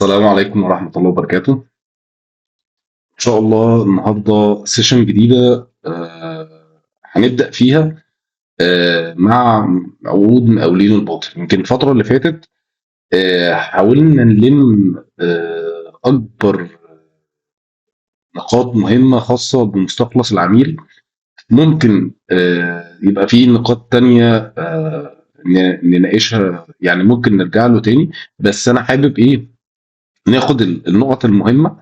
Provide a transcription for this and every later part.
السلام عليكم ورحمة الله وبركاته. إن شاء الله النهاردة session جديدة هنبدأ فيها مع عقود مقاولين الباطن. يمكن الفترة اللي فاتت حاولنا نلم أكبر نقاط مهمة خاصة بمستخلص العميل. ممكن يبقى في نقاط تانية نناقشها، يعني ممكن نرجع له تاني، بس أنا حابب إيه ناخد النقط المهمة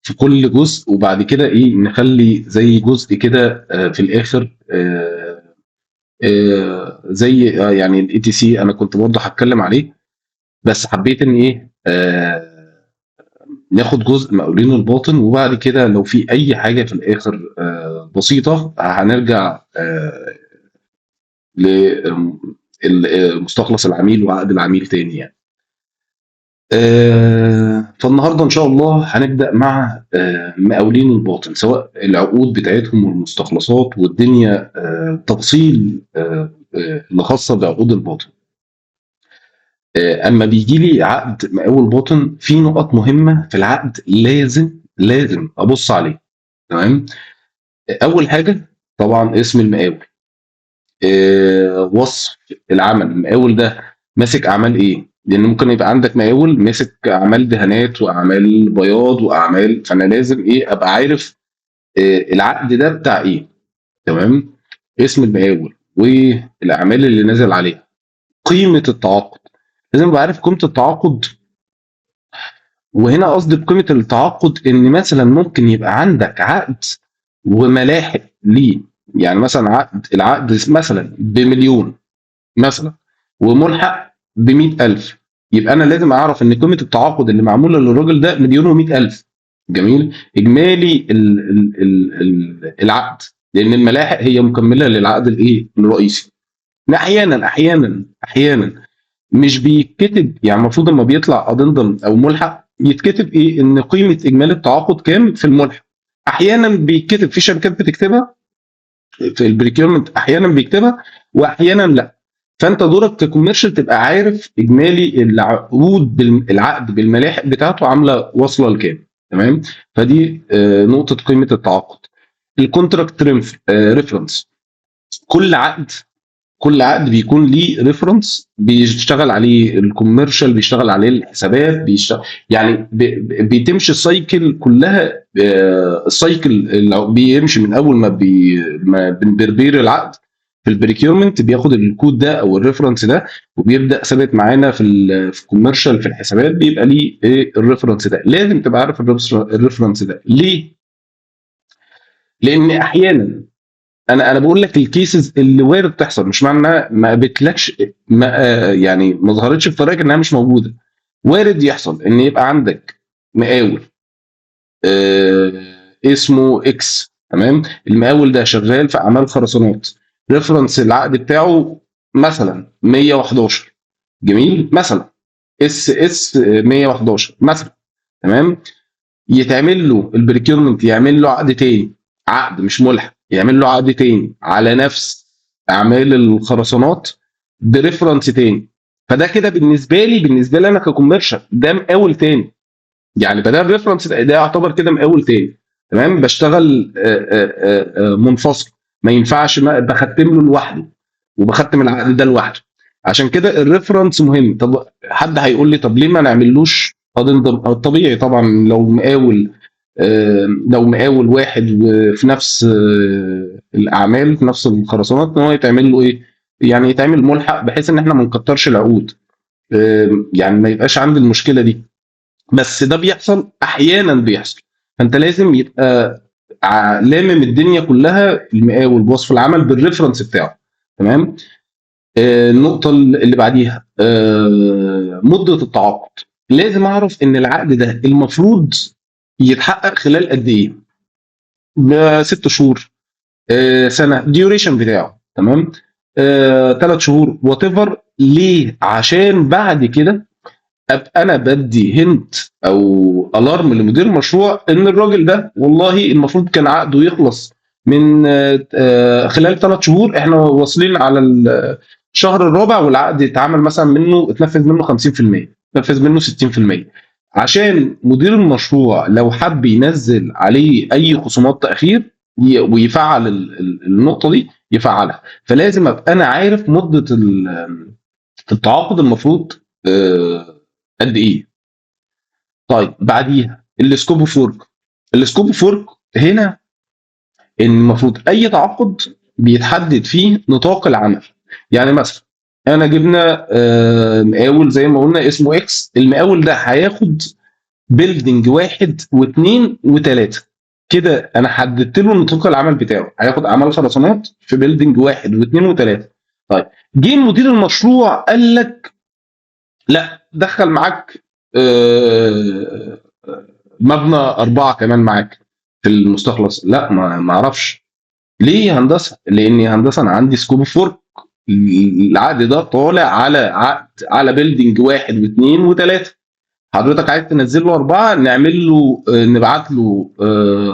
في كل جزء، وبعد كده ايه نخلي زي جزء كده في الاخر زي يعني ال ETC انا كنت برضه هتكلم عليه، بس حبيت ان ايه ناخد جزء مقاولين الباطن، وبعد كده لو في اي حاجة في الاخر بسيطة هنرجع لمستخلص العميل وعقد العميل تاني يعني. فالنهارده ان شاء الله هنبدا مع مقاولين الباطن، سواء العقود بتاعتهم والمستخلصات والدنيا تفصيل اللي خاصة بعقود الباطن. اما بيجي لي عقد مقاول باطن، في نقط مهمة في العقد لازم ابص عليها. تمام؟ اول حاجة طبعا اسم المقاول، وصف العمل، المقاول ده ماسك اعمال ايه؟ لان ممكن يبقى عندك مقاول ماسك اعمال دهانات واعمال بياض واعمال، فانا لازم ايه ابقى عارف العقد ده بتاع ايه. تمام؟ اسم المقاول والاعمال اللي نازل عليها، قيمة التعاقد، لازم ابقى عارف قيمة التعاقد. وهنا قصدي بقيمة التعاقد ان مثلا ممكن يبقى عندك عقد وملاحق ليه، يعني مثلا العقد مثلا بمليون مثلا وملحق ب100,000، يبقى انا لازم اعرف ان قيمة التعاقد اللي معمولة للراجل ده 1,100,000. جميل. اجمالي ال ال ال ال العقد، لان الملاحق هي مكملة للعقد الايه الرئيسي. احيانا احيانا احيانا مش بيتكتب، يعني المفروض لما بيطلع addendum او ملحق يتكتب ايه ان قيمة اجمالي التعاقد كام في الملحق. احيانا بيتكتب في شركات بتكتبها في ال procurement، احيانا بيكتبها واحيانا لا. فانت دورك ك commercial تبقى عارف اجمالي العقود العقد بالملاحق بتاعته عامله واصله لكام. تمام؟ فدي نقطة قيمة التعاقد. ال contract reference، كل عقد بيكون ليه reference بيشتغل عليه ال commercial، بيشتغل عليه الحسابات، بيشتغل يعني بتمشي ال cycle كلها. ال cycle اللي بيمشي من اول ما بن prepare العقد في ال procurement، بياخد الكود ده او ال reference ده وبيبدا ثابت معانا في ال commercial في الحسابات، بيبقى ليه ايه ال reference ده. لازم تبقى عارف ال reference ده ليه؟ لان احيانا انا بقول لك ال cases اللي وارد تحصل، مش معنى ما قابلتلكش ما يعني ما ظهرتش في طريقك انها مش موجودة. وارد يحصل ان يبقى عندك مقاول اسمه X، تمام؟ المقاول ده شغال في اعمال خرسانات، reference العقد بتاعه مثلا 111، جميل، مثلا SS 111 مثلا، تمام؟ يتعمل له ال procurement، يعمل له عقد تاني، عقد مش ملحق، يعمل له عقد تاني على نفس اعمال الخرسانات ب reference تاني. فده كده بالنسبه لي انا ك commercial ده مقاول تاني، يعني بدل reference ده يعتبر كده مقاول تاني. تمام؟ بشتغل منفصل، ما ينفعش ما بختم له لوحده وبختم العقد ده لوحده. عشان كده ال reference مهم. طب حد هيقول لي طب ليه ما نعملوش addendum؟ الطبيعي طبعا لو مقاول واحد وفي نفس الاعمال في نفس الخرسانات، ان هو يتعمل له ايه؟ يعني يتعمل ملحق بحيث ان احنا ما نكترش العقود، يعني ما يبقاش عندي المشكلة دي. بس ده بيحصل احيانا بيحصل، فانت لازم يبقى لامم الدنيا كلها، المقاول بوصف العمل بال reference بتاعه. تمام؟ النقطة اللي بعديها مده التعاقد. لازم اعرف ان العقد ده المفروض يتحقق خلال قد ايه؟ 6 شهور، سنه، duration بتاعه، تمام؟ 3 شهور، whatever. ليه؟ عشان بعد كده ابقى انا بدي hint او alarm لمدير المشروع ان الراجل ده والله المفروض كان عقده يخلص من خلال 3 شهور، احنا واصلين على الشهر الرابع والعقد اتعمل مثلا منه اتنفذ منه 50%. اتنفذ منه 60%. عشان مدير المشروع لو حب ينزل عليه اي خصومات تاخير ويفعل النقطة دي يفعلها، فلازم ابقى انا عارف مده التعاقد المفروض قد ايه. طيب بعديها ال scope of work. ال scope of work هنا ان المفروض اي تعاقد بيتحدد فيه نطاق العمل. يعني مثلا انا جبنا مقاول زي ما قلنا اسمه X، المقاول ده هياخد building واحد واثنين وثلاثة، كده انا حددت له نطاق العمل بتاعه، هياخد اعمال خرسانات في building واحد واثنين وثلاثة. طيب جه مدير المشروع قال لك لا، دخل معاك مبنى أربعة كمان معاك في المستخلص. لا، ما اعرفش ليه يا هندسة؟ لان يا هندسة انا عندي scope of work، العقد ده طالع على عقد على building واحد واثنين وثلاثة، حضرتك عايز تنزل له أربعة، نعمل له نبعت له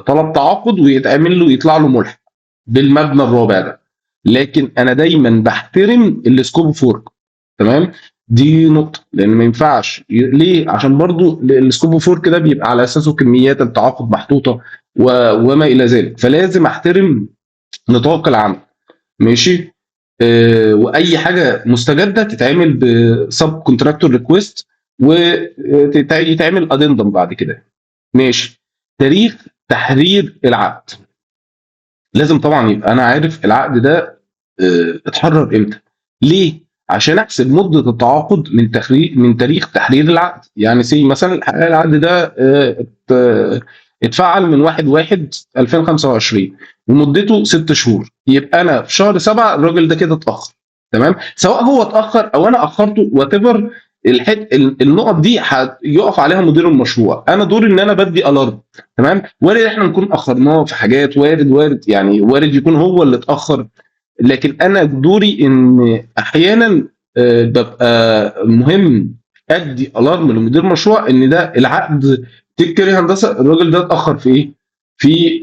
طلب تعاقد ويتعمل له، يطلع له ملحق بالمبنى الرابع ده. لكن انا دايما بحترم ال scope of work، تمام؟ دي نقطة، لأن ما ينفعش ليه؟ عشان برضو ال scope of work ده بيبقى على أساسه كميات التعاقد محطوطة وما إلى ذلك، فلازم أحترم نطاق العمل، ماشي؟ وأي حاجة مستجدة تتعمل ب subcontractor request ويتعمل addendum بعد كده، ماشي؟ تاريخ تحرير العقد لازم طبعا يبقى انا عارف العقد ده اتحرر امتى. ليه؟ عشان احسب مده التعاقد من تاريخ تحرير العقد. يعني say مثلا العقد ده اتفعل من 1/1/2025 ومدته 6 شهور، يبقى انا في شهر 7 الراجل ده كده اتاخر، تمام؟ سواء هو اتاخر او انا اخرته، whatever. النقط دي هيقف عليها مدير المشروع. انا دوري ان انا بدي alarm، تمام؟ وارد احنا نكون اخرناه في حاجات، وارد وارد، يعني وارد يكون هو اللي اتاخر، لكن انا دوري ان احيانا ببقى مهم ادي alarm لمدير المشروع ان ده العقد take care هندسه، الراجل ده اتاخر في ايه؟ في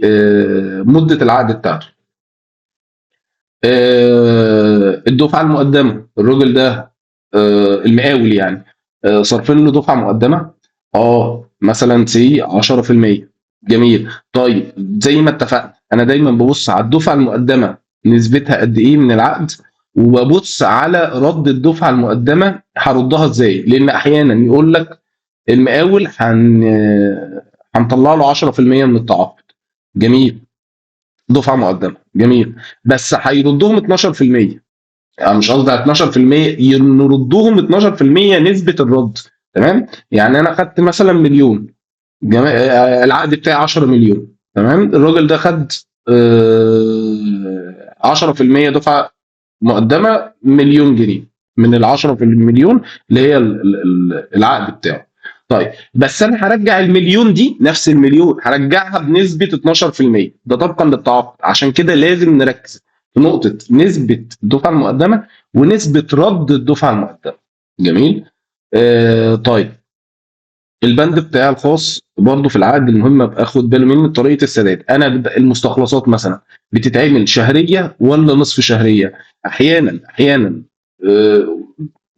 مده العقد بتاعته. الدفعة المقدمه، الراجل ده المقاول يعني صارفين له دفعه مقدمه مثلا say 10%، جميل. طيب زي ما اتفقنا، انا دايما ببص على الدفعة المقدمة نسبتها قد ايه من العقد، وببص على رد الدفعة المقدمة هردها ازاي، لان احيانا يقول لك المقاول هنطلع له 10% من التعاقد، جميل، دفعه مقدمه، جميل، بس هيردهم 12%، يعني مش قصدي على 12%، نردهم 12% نسبه الرد، تمام؟ يعني انا خدت مثلا مليون، العقد بتاعي 10 مليون، تمام؟ الراجل ده خد 10% دفعه مقدمه مليون جنيه من ال 10 في المليون اللي هي العقد بتاعه. طيب بس انا هرجع المليون دي، نفس المليون هرجعها بنسبة 12%، ده طبقا للتعاقد. عشان كده لازم نركز في نقطة نسبه الدفعة المقدمة ونسبه رد الدفعة المقدمة. جميل. طيب البند بتاع الخاص برضه في العقد المهم ابقى اخد بالي منه طريقه السداد. انا المستخلصات مثلا بتتعمل شهرية ولا نصف شهرية؟ احيانا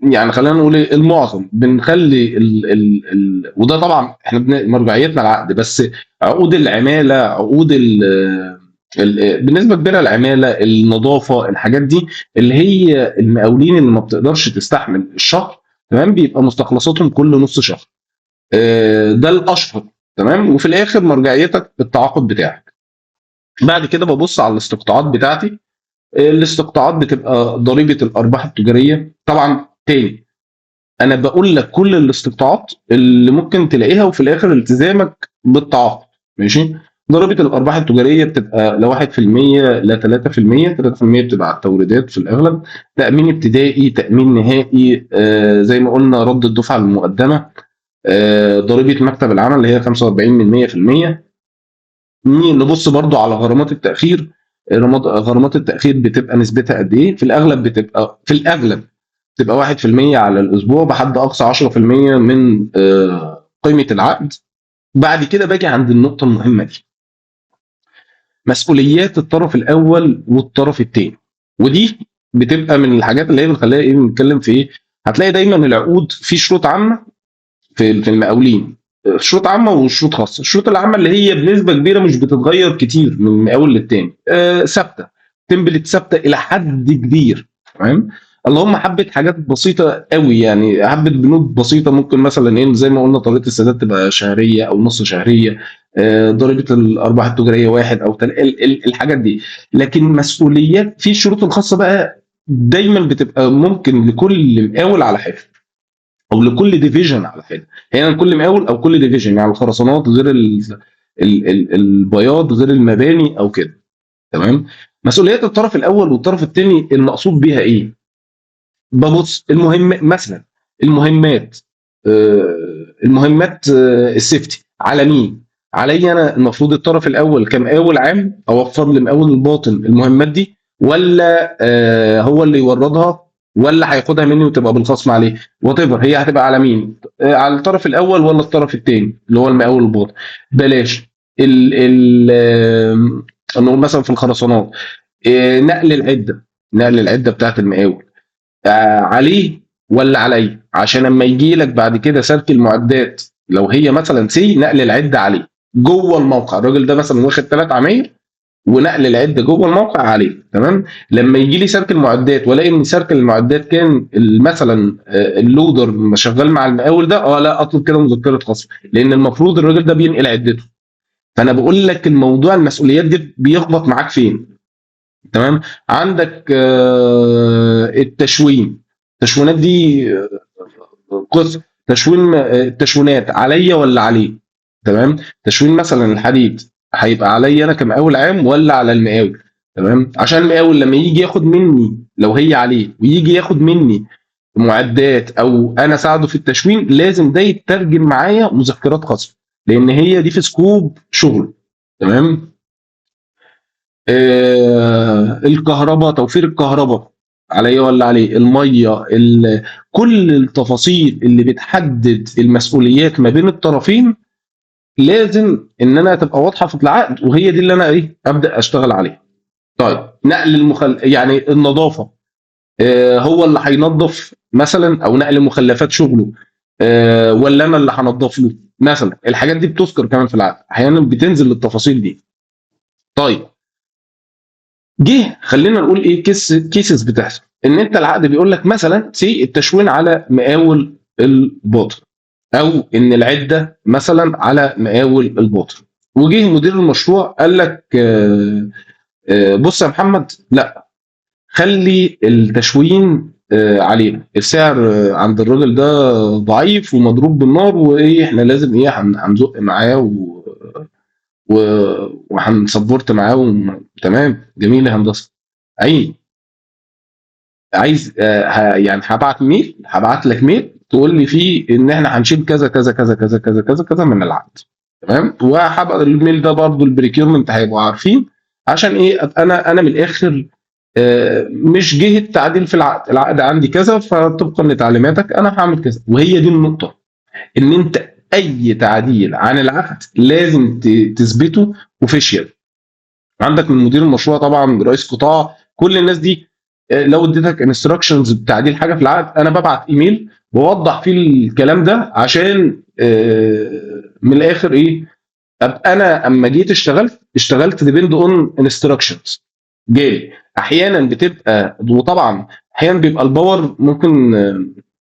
يعني خلينا نقول المعظم بنخلي ال ال ال وده طبعا احنا مرجعيتنا العقد، بس عقود العمالة، عقود ال ال بنسبة كبيرة العمالة، النظافه، الحاجات دي اللي هي المقاولين اللي ما بتقدرش تستحمل الشهر، تمام؟ بيبقى مستخلصاتهم كل نص شهر، ده الاشهر، تمام؟ وفي الاخر مرجعيتك التعاقد بتاعك. بعد كده ببص على الاستقطاعات بتاعتي. الاستقطاعات بتبقى ضريبة الارباح التجارية. طبعا تاني انا بقول لك كل الاستقطاعات اللي ممكن تلاقيها، وفي الاخر التزامك بالتعاقد، ماشي؟ ضريبة الارباح التجارية بتبقى لا 1% لا 3%، 3% بتبقى على التوريدات في الاغلب. تامين ابتدائي، تامين نهائي، زي ما قلنا رد الدفعة المقدمة، ضريبة مكتب العمل اللي هي 45 من 100%. نبص برضو على غرامات التاخير. غرامات التاخير بتبقى نسبتها قد ايه؟ في الاغلب بتبقى 1% على الاسبوع بحد اقصى 10% من قيمة العقد. بعد كده باجي عند النقطة المهمة دي، مسؤوليات الطرف الاول والطرف الثاني، ودي بتبقى من الحاجات اللي هي بنخليها ايه، بنتكلم في ايه. هتلاقي دايما العقود في شروط عامة في المقاولين، شروط عامة وشروط خاصه. الشروط العامة اللي هي بنسبة كبيرة مش بتتغير كتير من مقاول للتاني، ثابته، template ثابتة الى حد كبير، تمام. اللهم حبه حاجات بسيطة قوي، يعني حبه بنود بسيطه، ممكن مثلا ايه زي ما قلنا طريقه السداد تبقى شهرية او نص شهريه، ضريبة الارباح التجارية واحد او الحاجات دي. لكن مسؤوليات في الشروط الخاصة بقى دايما بتبقى ممكن لكل مقاول على حده او لكل division على حده. هنا كل مقاول او كل division، يعني الخرسانات غير ال البياض غير المباني او كده، تمام. مسؤوليات الطرف الاول والطرف الثاني المقصود بيها ايه؟ ببص المهم مثلا المهمات، المهمات، ال safety على مين؟ علي انا المفروض الطرف الاول كمقاول عام اوفر لمقاول الباطن المهمات دي، ولا هو اللي يوردها، ولا هياخدها مني وتبقى بالخصم عليه؟ whatever هي هتبقى على مين؟ على الطرف الاول ولا الطرف الثاني اللي هو المقاول الباطن؟ بلاش ال ال نقول مثلا في الخرسانات، نقل العده، نقل العدة بتاعت المقاول عليه ولا عليا؟ عشان لما يجي لك بعد كده سلك المعدات لو هي مثلا say نقل العدة عليه جوه الموقع، الراجل ده مثلا واخد ثلاث عماير ونقل العدة جوه الموقع عليه، تمام. لما يجي لي سلك المعدات والاقي ان سلك المعدات كان مثلا اللودر شغال مع المقاول ده، لا اطلب كده مذكره خصم، لان المفروض الراجل ده بينقل عدته. فانا بقول لك الموضوع المسؤوليات دي بيخبط معاك فين، تمام. عندك التشوين، التشوينات دي قصه، تشوين، التشوينات عليا ولا عليه؟ تمام. تشوين مثلا الحديد هيبقى عليا انا كمقاول عام ولا على المقاول؟ تمام. عشان المقاول لما يجي ياخد مني لو هي عليه ويجي ياخد مني معدات او انا اساعده في التشوين، لازم ده يترجم معايا مذكرات خصم، لان هي دي في scope شغل، تمام. الكهرباء، توفير الكهرباء عليا ولا عليه؟ المية، كل التفاصيل اللي بتحدد المسؤوليات ما بين الطرفين لازم ان انا تبقى واضحة في العقد، وهي دي اللي انا ايه ابدا اشتغل عليها. طيب نقل يعني النظافة، هو اللي هينظف مثلا، او نقل مخلفات شغله، ولا انا اللي هنضف له مثلا؟ الحاجات دي بتذكر كمان في العقد، احيانا بتنزل للتفاصيل دي. طيب جه خلينا نقول ايه cases بتحصل ان انت العقد بيقول لك مثلا say التشوين على مقاول الباطن، او ان العدة مثلا على مقاول الباطن، وجه مدير المشروع قال لك بص يا محمد، لا خلي التشوين علينا، السعر عند الراجل ده ضعيف ومضروب بالنار، وايه احنا لازم ايه هنزق معاه وهن support معاه تمام. جميل يا هندسة. عين عايز يعني هبعت mail، هبعت لك mail تقول لي فيه ان احنا هنشيل كذا كذا كذا كذا كذا كذا كذا من العقد، تمام. وهبقى ال mail ده برضو ال procurement هيبقوا عارفين عشان ايه، أبقى انا من الاخر مش جهة تعديل في العقد، العقد عندي كذا فطبقا لتعليماتك انا هعمل كذا. وهي دي النقطة، ان انت اي تعديل عن العقد لازم تثبته official عندك من مدير المشروع، طبعا رئيس قطاع، كل الناس دي. لو اديتك instructions بتعديل حاجة في العقد، انا ببعت ايميل بوضح فيه الكلام ده عشان من الاخر ايه، ابقى انا اما جيت اشتغلت depend on instructions جالي. احيانا بتبقى، وطبعا احيانا بيبقى ال power ممكن،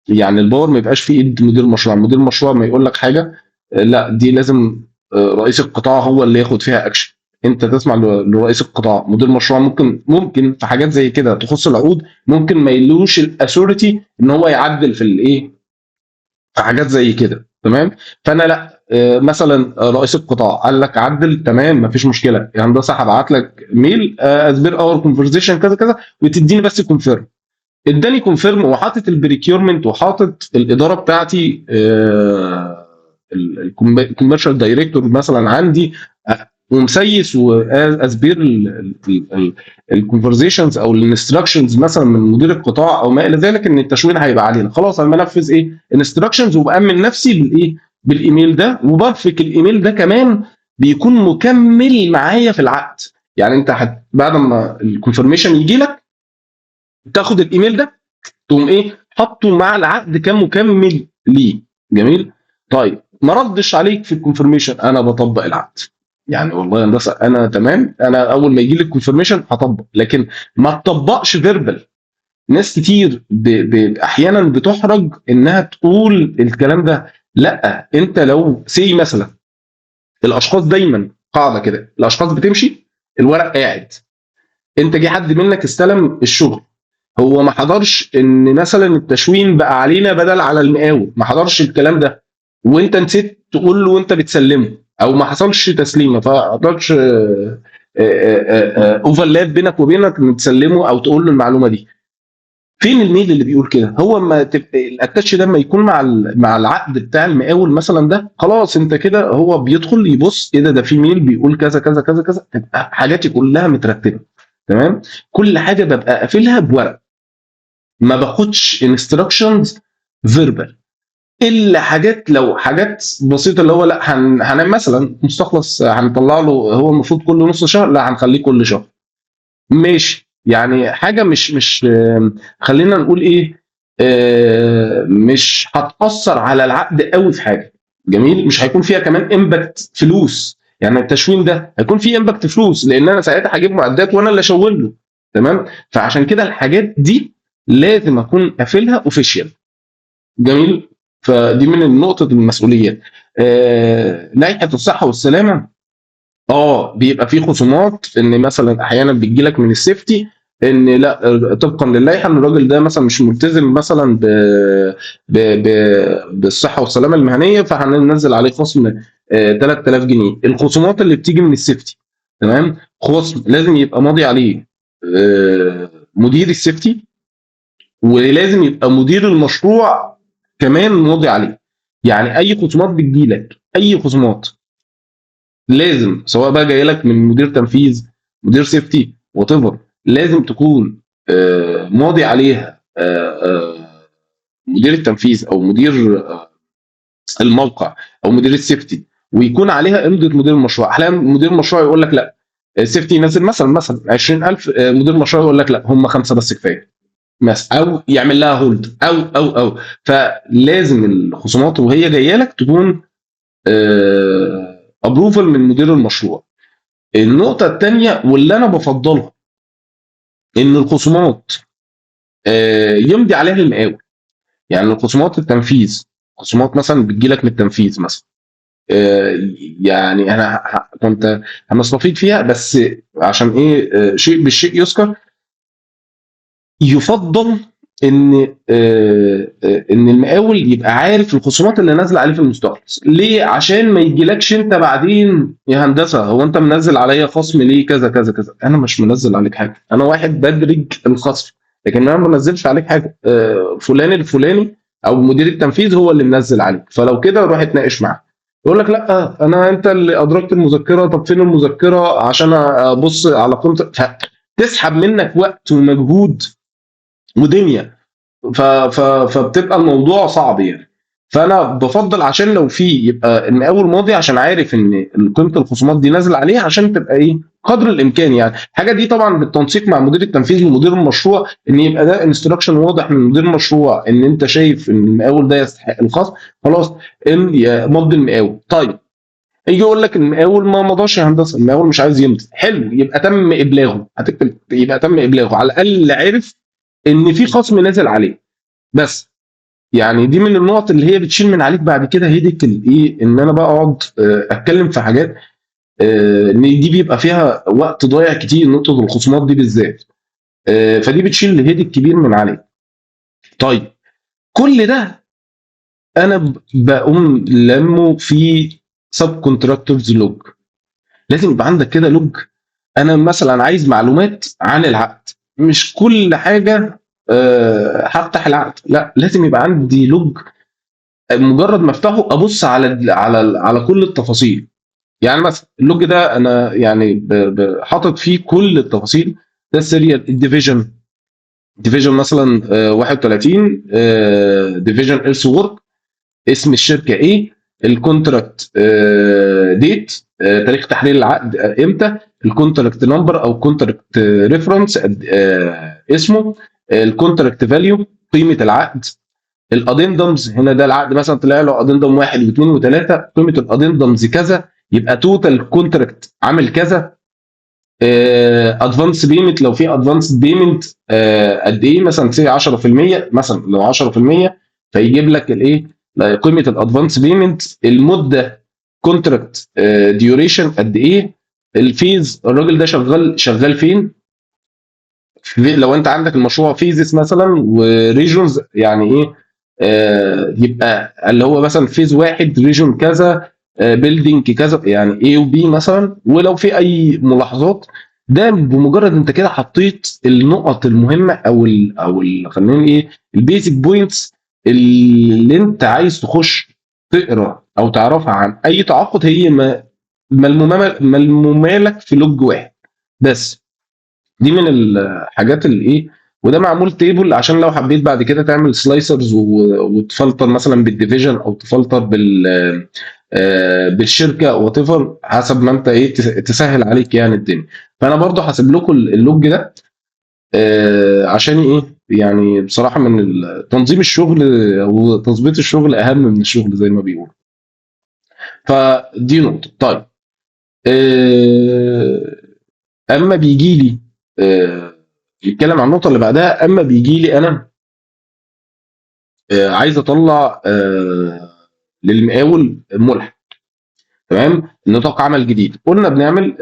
يعني ال power ما يبقاش في ايد مدير المشروع، مدير المشروع ما يقول لك حاجة، لا دي لازم رئيس القطاع هو اللي ياخد فيها اكشن، انت تسمع لرئيس القطاع. مدير المشروع ممكن في حاجات زي كده تخص العقود ممكن ما يلوش ال authority ان هو يعدل في الايه، في حاجات زي كده، تمام. فانا لا، مثلا رئيس القطاع قال لك عدل، تمام مفيش مشكلة يا هندسة، هبعت لك mail as per our conversation كذا كذا وتديني بس confirm. اداني confirm وحاطط ال procurement وحاطط الادارة بتاعتي، ال commercial director مثلا عندي، ومسيس as per ال conversations او ال instructions مثلا من مدير القطاع او ما الى ذلك ان التشوين هيبقى علينا، خلاص انا بنفذ ايه instructions وبامن نفسي بالايه بالايميل ده، وبرفق الايميل ده كمان بيكون مكمل معايا في العقد. يعني انت بعد ما ال confirmation يجي لك تاخد الايميل ده تقوم ايه حطه مع العقد كمكمل ليه. جميل. طيب ما ردش عليك في ال confirmation، انا بطبق العقد. يعني والله يا هندسة انا تمام، انا اول ما يجي لي ال confirmation هطبق، لكن ما تطبقش verbal. ناس كتير احيانا بتحرج انها تقول الكلام ده. لا، انت لو say مثلا الاشخاص دايما قاعدة كده، الاشخاص بتمشي الورق قاعد. انت جه حد منك استلم الشغل، هو ما حضرش ان مثلا التشوين بقى علينا بدل على المقاول، ما حضرش الكلام ده، وانت نسيت تقول له وانت بتسلمه، او ما حصلش تسليمه، فحضرش overlap بينك وبينك ان تسلمه او تقول له المعلومة دي. فين ال mail اللي بيقول كده؟ هو ما تبقى ال attach ده لما يكون مع العقد بتاع المقاول مثلا، ده خلاص انت كده هو بيدخل يبص ايه ده، ده في mail بيقول كذا كذا كذا كذا، تبقى حاجاتي كلها مترتبة تمام. كل حاجة ببقى قافلها بورق، ما باخدش instructions verbal الا حاجات، لو حاجات بسيطة اللي هو لا هن مثلا مستخلص هنطلع له، هو المفروض كل نص شهر، لا هنخليه كل شهر، ماشي. يعني حاجة مش خلينا نقول ايه، مش هتاثر على العقد قوي في حاجة. جميل، مش هيكون فيها كمان impact فلوس. يعني التشوين ده هيكون فيه impact فلوس، لان انا ساعتها هجيب معدات وانا اللي اشون له، تمام. فعشان كده الحاجات دي لازم اكون قافلها official. جميل، فدي من النقطة المسؤوليات. لائحة الصحة والسلامة، بيبقى في خصومات، ان مثلا احيانا بتجي لك من ال safety ان لا طبقا للائحه ان الراجل ده مثلا مش ملتزم مثلا ب بالصحة والسلامة المهنية، فهننزل عليه خصم 3000 جنيه. الخصومات اللي بتيجي من ال safety، تمام، خصم لازم يبقى ماضي عليه مدير ال safety، ولازم يبقى مدير المشروع كمان ماضي عليه. يعني اي خصومات بتجيلك، اي خصومات لازم، سواء بقى جاي لك من مدير تنفيذ، مدير safety، whatever، لازم تكون ماضي عليها مدير التنفيذ او مدير الموقع او مدير ال safety، ويكون عليها امضه مدير المشروع. احيانا مدير المشروع يقول لك لا، ال safety ينزل مثلا 20000، مدير المشروع يقول لك لا هم خمسة بس كفاية مثلا، او يعمل لها hold او فلازم الخصومات وهي جاية لك تكون approval من مدير المشروع. النقطة الثانية واللي انا بفضلها، ان الخصومات يمضي عليها المقاول. يعني الخصومات التنفيذ، خصومات مثلا بتجي لك من التنفيذ مثلا، يعني انا كنت هنستفيد فيها، بس عشان ايه، شيء بالشيء يذكر. يفضل ان المقاول يبقى عارف الخصومات اللي نازله عليه في المستخلص. ليه؟ عشان ما يجيلكش انت بعدين يا هندسة هو انت منزل عليا خصم ليه كذا كذا كذا. انا مش منزل عليك حاجة، انا واحد بدرج الخصم، لكن انا ما بنزلش عليك حاجة. فلان الفلاني او مدير التنفيذ هو اللي منزل عليك، فلو كده روح اتناقش معاه. يقول لك لا انا انت اللي ادرجت المذكره، طب فين المذكرة عشان ابص على قيمة؟ تسحب منك وقت ومجهود ودنيا، ف ف فبتبقى الموضوع صعب يعني. فانا بفضل عشان لو في يبقى المقاول ماضي، عشان عارف ان قيمة الخصومات دي نازله عليه، عشان تبقى ايه قدر الامكان. يعني الحاجة دي طبعا بالتنسيق مع مدير التنفيذ ومدير المشروع، ان يبقى ده instruction واضح من مدير المشروع ان انت شايف ان المقاول ده يستحق الخصم، خلاص ان مضي المقاول. طيب يجي يقول لك المقاول ما مضاش يا هندسة، المقاول مش عايز يمضي. حلو، يبقى تم ابلاغه، هتكتب يبقى تم ابلاغه، على الاقل عرف ان في خصم نازل عليه. بس يعني دي من النقط اللي هي بتشيل من عليك بعد كده headache الايه، ان انا بقعد اتكلم في حاجات ان دي بيبقى فيها وقت ضايع كتير، نقطة الخصومات دي بالذات، فدي بتشيل ال headache كبير من عليك. طيب كل ده انا بقوم لمه في subcontractors log. لازم يبقى عندك كده log. انا مثلا عايز معلومات عن العقد، مش كل حاجة هفتح العقد، لا لازم يبقى عندي log، مجرد ما افتحه ابص على كل التفاصيل. يعني مثلا ال log ده انا يعني حاطط فيه كل التفاصيل، ده ال serial، ال division، division مثلا 31، division earth work، اسم الشركة ايه، ال contract date، تاريخ تحرير العقد امتى، ال contract number او contract reference اسمه، ال contract value قيمة العقد، ال addendums هنا، ده العقد مثلا طلع له addendum واحد واثنين وثلاثه، قيمة ال addendums كذا، يبقى total contract عامل كذا. advance payment، لو في advance payment قد ايه؟ مثلا say 10% مثلا، لو 10% فيجيب لك الايه؟ قيمة ال advance payment. المدة contract duration قد ايه؟ ال phase، الراجل ده شغال فين؟ في لو انت عندك المشروع phases مثلا و regions، يعني ايه؟ يبقى اللي هو مثلا phase واحد، region كذا، building كذا، يعني A و B مثلا. ولو في اي ملاحظات. ده بمجرد انت كده حطيت النقط المهمة او ال خلينا نقول ايه، ال basic points اللي انت عايز تخش تقرا او تعرفها عن اي تعاقد، هي ما ملمومه لك في log واحد بس. دي من الحاجات اللي ايه، وده معمول table عشان لو حبيت بعد كده تعمل slicers وتفلتر مثلا بال division او تفلتر بالشركة whatever، حسب ما انت ايه تسهل عليك يعني الدنيا. فانا برضو هسيب لكم ال log ده عشان ايه؟ يعني بصراحة من تنظيم الشغل وتظبيط الشغل اهم من الشغل زي ما بيقولوا. فدي نقطه. طيب، اما بيجي لي يتكلم عن النقطة اللي بعدها، اما بيجي لي انا عايز اطلع للمقاول ملحق، تمام، نطاق عمل جديد، قلنا بنعمل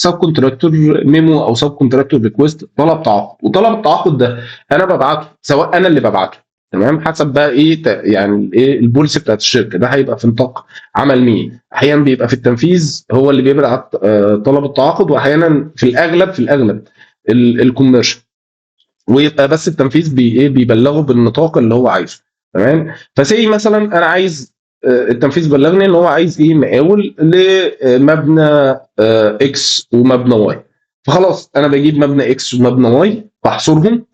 subcontractor memo او subcontractor request، طلب تعاقد. وطلب التعاقد ده انا ببعته، سواء انا اللي ببعته، تمام، حسب بقى ايه يعني ايه ال policy بتاعت الشركه، ده هيبقى في نطاق عمل مين. احيانا بيبقى في التنفيذ هو اللي بيبعت طلب التعاقد، واحيانا في الاغلب ال commercial، ويبقى بس التنفيذ بي ايه بيبلغه بالنطاق اللي هو عايزه، تمام. ف say مثلا انا عايز التنفيذ بلغني ان هو عايز ايه؟ مقاول لمبنى X ومبنى Y. فخلاص انا بجيب مبنى X ومبنى Y بحصرهم.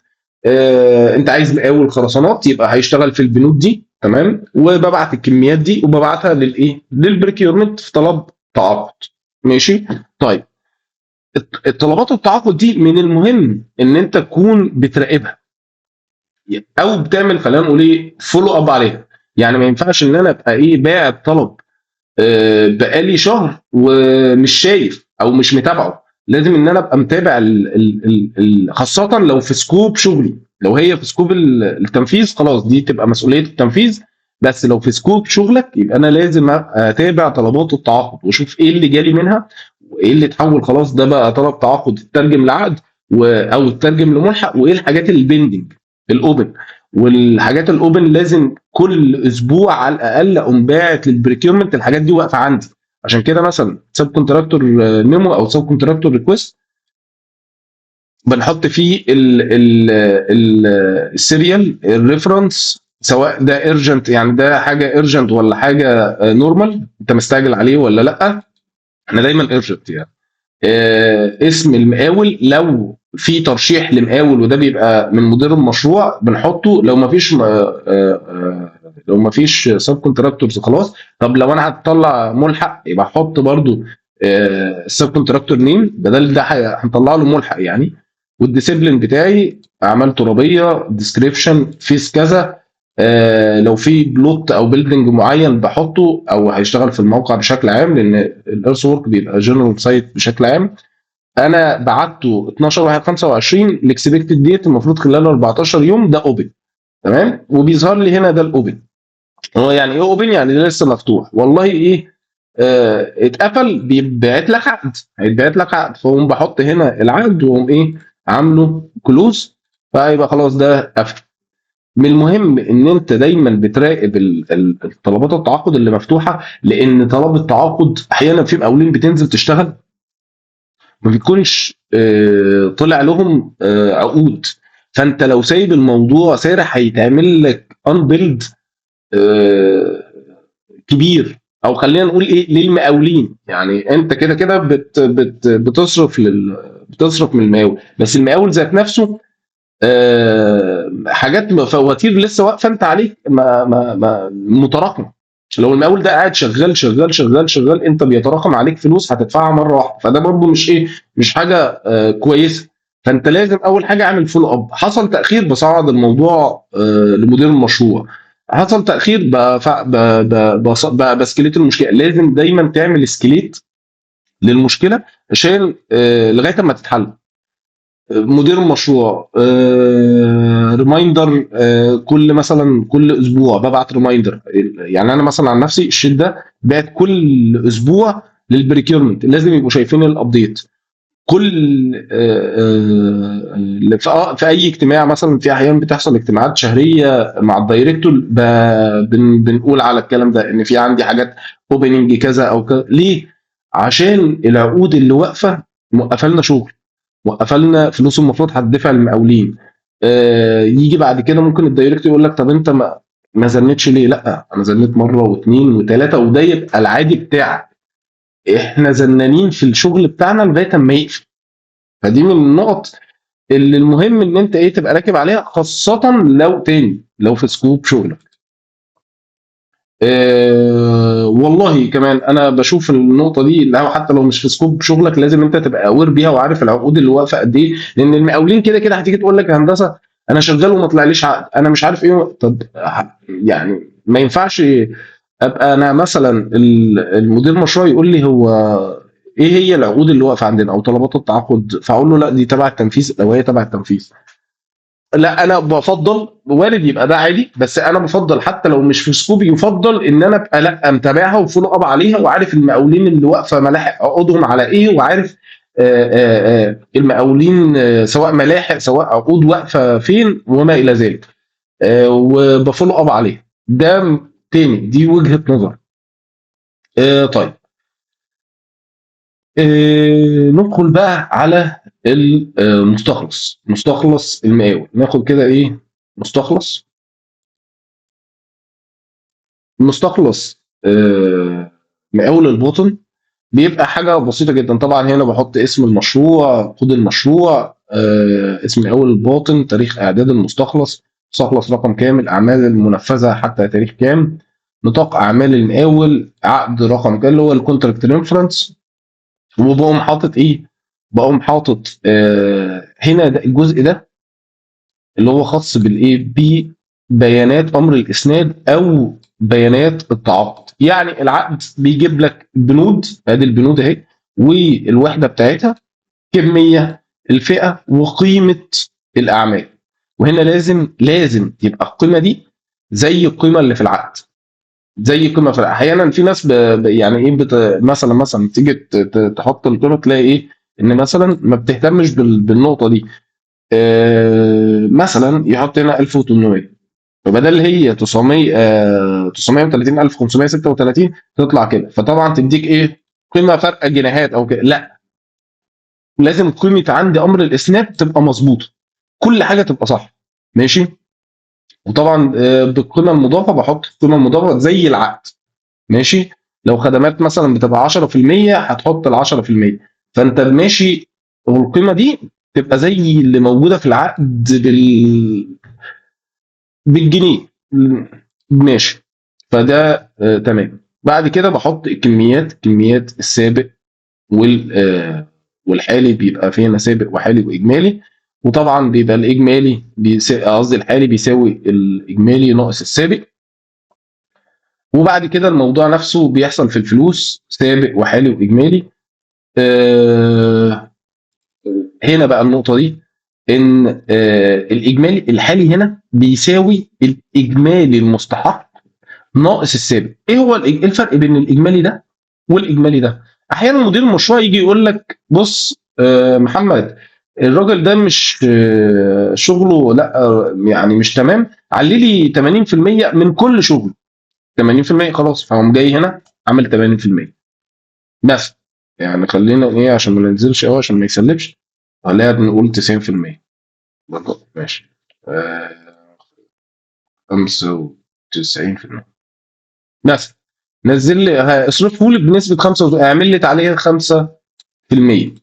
انت عايز مقاول خرسانات، يبقى هيشتغل في البنود دي، تمام، وببعت الكميات دي وببعتها للايه؟ لل procurement في طلب تعاقد، ماشي. طيب، الطلبات التعاقد دي من المهم ان انت تكون بتراقبها او بتعمل خلينا نقول ايه follow up عليها. يعني ما ينفعش ان انا ابقى ايه باعت طلب بقالي شهر ومش شايف او مش متابعه. لازم ان انا ابقى متابع ال ال ال ال خاصة لو في scope شغلي. لو هي في scope التنفيذ خلاص دي تبقى مسؤولية التنفيذ، بس لو في scope شغلك يبقى انا لازم اتابع طلبات التعاقد واشوف ايه اللي جالي منها وايه اللي اتحول خلاص ده بقى طلب تعاقد اترجم لعقد او اترجم لملحق، وايه الحاجات ال pending ال open. والحاجات ال open لازم كل اسبوع على الاقل اقوم باعت لل procurement الحاجات دي واقفة عندي. عشان كده مثلا subcontractor memo او subcontractor request بنحط فيه ال serial، ال reference، سواء ده urgent، يعني ده حاجة urgent ولا حاجة normal، انت مستعجل عليه ولا لا. احنا دايما urgent يعني. اسم المقاول لو في ترشيح لمقاول، وده بيبقى من مدير المشروع بنحطه. لو ما فيش subcontractors خلاص. طب لو انا هطلع ملحق يبقى احط برضو ال subcontractor name، بدل ده هنطلع له ملحق يعني. وال discipline بتاعي اعمال ترابيه، description phase كذا، لو في plot او building معين بحطه، او هيشتغل في الموقع بشكل عام، لان ال earthwork بيبقى general site بشكل عام. انا بعته 12 1 25، ال expected date المفروض خلال 14 يوم. ده open، تمام، وبيظهر لي هنا ده ال open. هو يعني ايه open؟ يعني ده لسه مفتوح. والله ايه اتقفل، بيتبعت لك عقد، هيتبعت لك عقد، فاقوم بحط هنا العقد واقوم ايه عامله close، فيبقى خلاص ده قفل. من المهم ان انت دايما بتراقب الطلبات التعاقد اللي مفتوحه، لان طلب التعاقد احيانا في مقاولين بتنزل تشتغل ما بيكونش طلع لهم عقود. فانت لو سايب الموضوع سارح هيتعمل لك unbilled كبير، او خلينا نقول ايه للمقاولين. يعني انت كده كده بت بت بتصرف بتصرف من المقاول، بس المقاول ذات نفسه حاجات فواتير لسه واقفة انت عليك ما ما ما متراكمه. لو المقاول ده قاعد شغال شغال شغال شغال، انت بيتراكم عليك فلوس هتدفعها مرة واحده، فده برضو مش ايه مش حاجة كويسه. فانت لازم اول حاجة اعمل follow up. حصل تاخير بصعد الموضوع لمدير المشروع، حصل تاخير ب escalate المشكلة. لازم دايما تعمل escalate للمشكلة عشان لغاية ما تتحل. مدير المشروع reminder، كل مثلا كل اسبوع ببعت reminder. يعني انا مثلا عن نفسي ال sheet ده بعت كل اسبوع لل procurement، لازم يبقوا شايفين ال update. كل في اي اجتماع مثلا، في احيان بتحصل اجتماعات شهرية مع ال director، بنقول على الكلام ده ان في عندي حاجات opening كذا او كذا. ليه؟ عشان العقود اللي واقفة موقفه لنا شغل، موقفه لنا فلوس المفروض هتدفع للمقاولين. يجي بعد كده ممكن ال director يقول لك طب انت ما زنتش ليه؟ لا، انا زنيت مرة واثنين وثلاثة، وده يبقى العادي بتاعك. احنا زنانين في الشغل بتاعنا لغاية اما يقفل. فدي من النقط اللي المهم ان انت ايه تبقى راكب عليها، خاصة لو تاني لو في scope شغلك. والله كمان انا بشوف النقطة دي اللي هو حتى لو مش في scope شغلك لازم انت تبقى aware بيها وعارف العقود اللي واقفة قد ايه، لان المقاولين كده كده هتيجي تقول لك يا هندسة انا شغال وما طلعليش عقد، انا مش عارف ايه. طب يعني ما ينفعش ابقى انا مثلا المدير مشروع يقول لي هو ايه هي العقود اللي واقفة عندنا او طلبات التعاقد، فاقول له لا دي تبع التنفيذ، لو هي تبع التنفيذ. لا، انا بفضل وارد يبقى ده عادي، بس انا بفضل حتى لو مش في scope ي يفضل ان انا ابقى لا متابعها و follow up عليها، وعارف المقاولين اللي واقفة ملاحق عقودهم على ايه، وعارف المقاولين سواء ملاحق سواء عقود واقفة فين وما الى ذلك، وب follow up عليها. ده تاني دي وجهه نظر. طيب، ندخل بقى على المستخلص، مستخلص المقاول. ناخد كده ايه مستخلص، مستخلص مقاول الباطن بيبقى حاجة بسيطة جدا. طبعا هنا بحط اسم المشروع، كود المشروع، اسم مقاول الباطن، تاريخ اعداد المستخلص، مستخلص رقم كام، الاعمال المنفذه حتى تاريخ كام، نطاق اعمال المقاول، عقد رقم كام اللي هو ال contract reference. وبقوم حاطط ايه؟ بقوم حاطط هنا ده الجزء ده اللي هو خاص بالايه؟ ببيانات امر الاسناد او بيانات التعاقد. يعني العقد بيجيب لك بنود، ادي البنود اهي والوحدة بتاعتها، كمية، الفئة، وقيمه الاعمال. وهنا لازم يبقى القيمة دي زي القيمة اللي في العقد، زي قيمة في العقد. احيانا في ناس يعني ايه مثلا تيجي تحط القيمة تلاقي ايه ان مثلا ما بتهتمش بالنقطة دي. مثلا يحط هنا 1800، فبدل هي 900 930536 تطلع كده، فطبعا تديك ايه قيمة فرق جنيهات او كده. لا، لازم قيمة عندي امر الاسناد تبقى مظبوطة، كل حاجة تبقى صح، ماشي. وطبعا بالقيمة المضافة بحط القيمة المضافة زي العقد، ماشي. لو خدمات مثلا بتبقى 10% هتحط ال 10%، فانت ماشي والقيمة دي تبقى زي اللي موجودة في العقد بالجنيه، ماشي. فده تمام. بعد كده بحط الكميات، كميات السابق والحالي، بيبقى فينا سابق وحالي واجمالي. وطبعا بيبقى الاجمالي قصدي الحالي بيساوي الاجمالي ناقص السابق. وبعد كده الموضوع نفسه بيحصل في الفلوس، سابق وحالي واجمالي. هنا بقى النقطة دي ان الاجمالي الحالي هنا بيساوي الاجمالي المستحق ناقص السابق. ايه هو إيه الفرق بين الاجمالي ده والاجمالي ده؟ احيانا مدير المشروع يجي يقول لك بص، محمد الراجل ده مش شغله لا، يعني مش تمام، علي لي 80% من كل شغله، 80% خلاص. فقوم جاي هنا عامل 80% بس، يعني خلينا ايه عشان ما ننزلش قوي عشان ما يسلبش، خلينا نقول 90% برضه، ماشي. 95% بس. نزل لي، اصرفه لي بنسبة 5، اعمل لي تعليق 5%،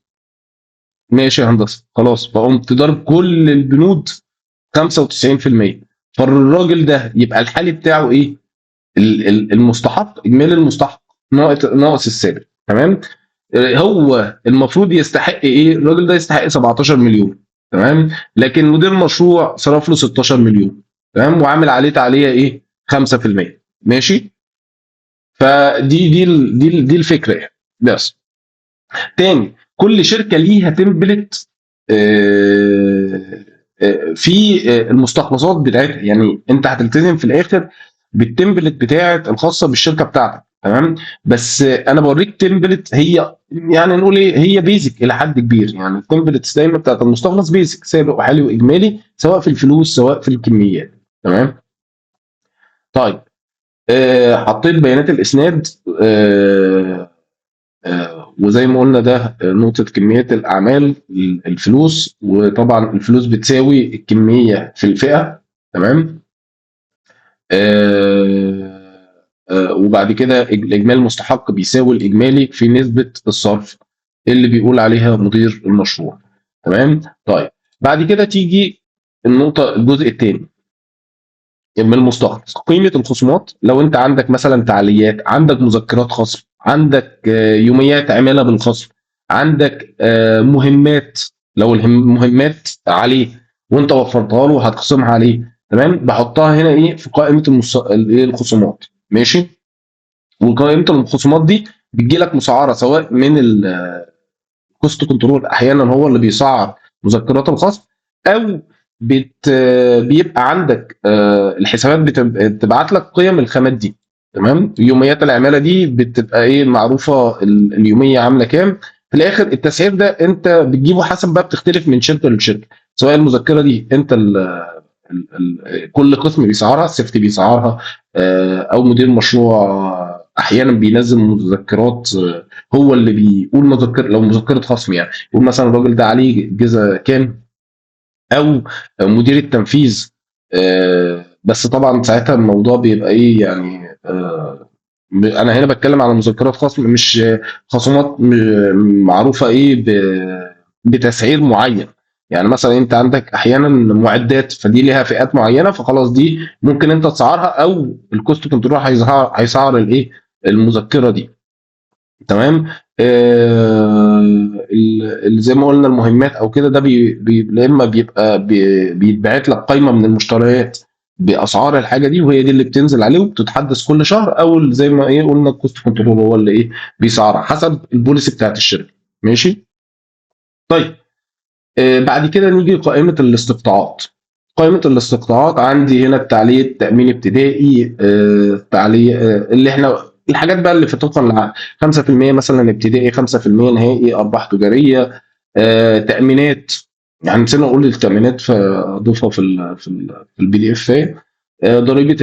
ماشي يا هندسة. خلاص، فقمت ضارب كل البنود 95%. فالراجل ده يبقى الحالي بتاعه ايه؟ المستحق، اجمالي المستحق ناقص السابق، تمام. هو المفروض يستحق ايه؟ الراجل ده يستحق 17 مليون. تمام. لكن مدير المشروع صرف له 16 مليون، تمام، وعامل عليه تعليه ايه؟ 5%. ماشي. فدي دي ال- دي ال- دي الفكرة يعني. بس تاني، كل شركة ليها template في المستخلصات بتاعتها، يعني انت هتلتزم في الاخر بال template بتاعت الخاصة بالشركة بتاعتك، تمام. بس انا بوريك template هي يعني نقول ايه، هي basic الى حد كبير، يعني ال templates دايما بتاعت المستخلص basic، سابق وحالي واجمالي، سواء في الفلوس سواء في الكميات، تمام. طيب حطيت بيانات الاسناد، وزي ما قلنا ده نقطة كميات الأعمال الفلوس، وطبعا الفلوس بتساوي الكمية في الفئة، تمام. وبعد كده الإجمالي المستحق بيساوي الإجمالي في نسبة الصرف اللي بيقول عليها مدير المشروع، تمام. طيب بعد كده تيجي النقطة الجزء الثاني من المستخلص، قيمة الخصومات. لو انت عندك مثلا تعليات، عندك مذكرات خصم، عندك يوميات عمالة بالخصم، عندك مهمات، لو المهمات عليه وانت وفرتها له هتخصمها عليه، تمام. بحطها هنا ايه في قائمة الخصومات، ماشي. وقائمة الخصومات دي بتجي لك مسعرة سواء من ال cost control، احيانا هو اللي بيسعر مذكرات الخصم، او بيبقى عندك الحسابات بتبعت لك قيم الخامات دي، تمام. يوميات العمالة دي بتبقى ايه معروفة، اليومية عامله كام. في الاخر التسعير ده انت بتجيبه حسب بقى، بتختلف من شركة لشركة، سواء المذكرة دي انت ال ال ال كل قسم بيسعرها، ال safety بيسعرها، او مدير مشروع احيانا بينزل مذكرات، هو اللي بيقول مذكر، لو مذكره خصم يعني يقول مثلا الراجل ده عليه جزء كام، او مدير التنفيذ، بس طبعا ساعتها الموضوع بيبقى ايه يعني، انا هنا بتكلم على مذكرات خصم، مش خصومات معروفة ايه بتسعير معين. يعني مثلا انت عندك احيانا معدات، فدي ليها فئات معينة، فخلاص دي ممكن انت تسعرها، او ال cost control هيسعر الايه المذكرة دي، تمام. زي ما قلنا المهمات او كده، ده بي اما بيبقى بيتبعت لك قائمة من المشتريات باسعار الحاجة دي، وهي دي اللي بتنزل عليه وبتتحدث كل شهر، او زي ما ايه قلنا ال cost control هو اللي ايه بيسعرها حسب ال policy بتاعت الشركة، ماشي. طيب بعد كده نيجي قائمة الاستقطاعات. قائمة الاستقطاعات عندي هنا التعليق، تامين ابتدائي، تعليق، اللي احنا الحاجات بقى اللي في طبقا للعقد، 5% مثلا ابتدائي، 5% نهائي، ارباح تجارية، تامينات، يعني نسينا نقول التامينات فاضيفها في ال PDF، ضريبة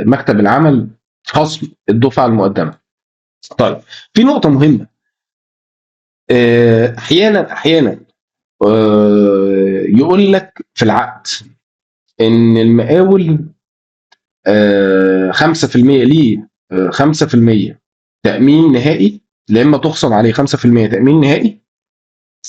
مكتب العمل، خصم الدفعة المقدمة. طيب في نقطة مهمة، احيانا يقول لك في العقد ان المقاول، 5% ليه، 5% تأمين نهائي، لا اما تخصم عليه 5% تأمين نهائي،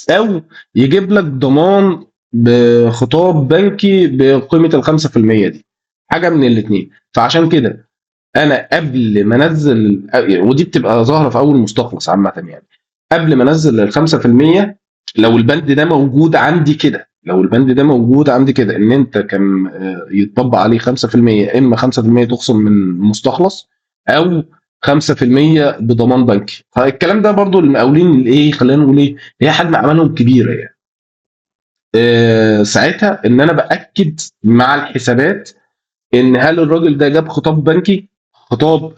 او يجيب لك ضمان بخطاب بنكي بقيمة ال 5% دي، حاجة من الاثنين. فعشان كده انا قبل ما انزل، ودي بتبقى ظاهرة في اول مستخلص عامة، يعني قبل ما انزل ال 5%، لو البند ده موجود عندي كده، لو البند ده موجود عندي كده ان انت كان، يتطبق عليه 5%، اما 5% تخصم من مستخلص او 5% بضمان بنكي. فالكلام ده برضو المقاولين الايه، خلينا نقول ايه، هي حجم اعمالهم كبيرة يعني. ساعتها ان انا باكد مع الحسابات ان هل الراجل ده جاب خطاب بنكي، خطاب،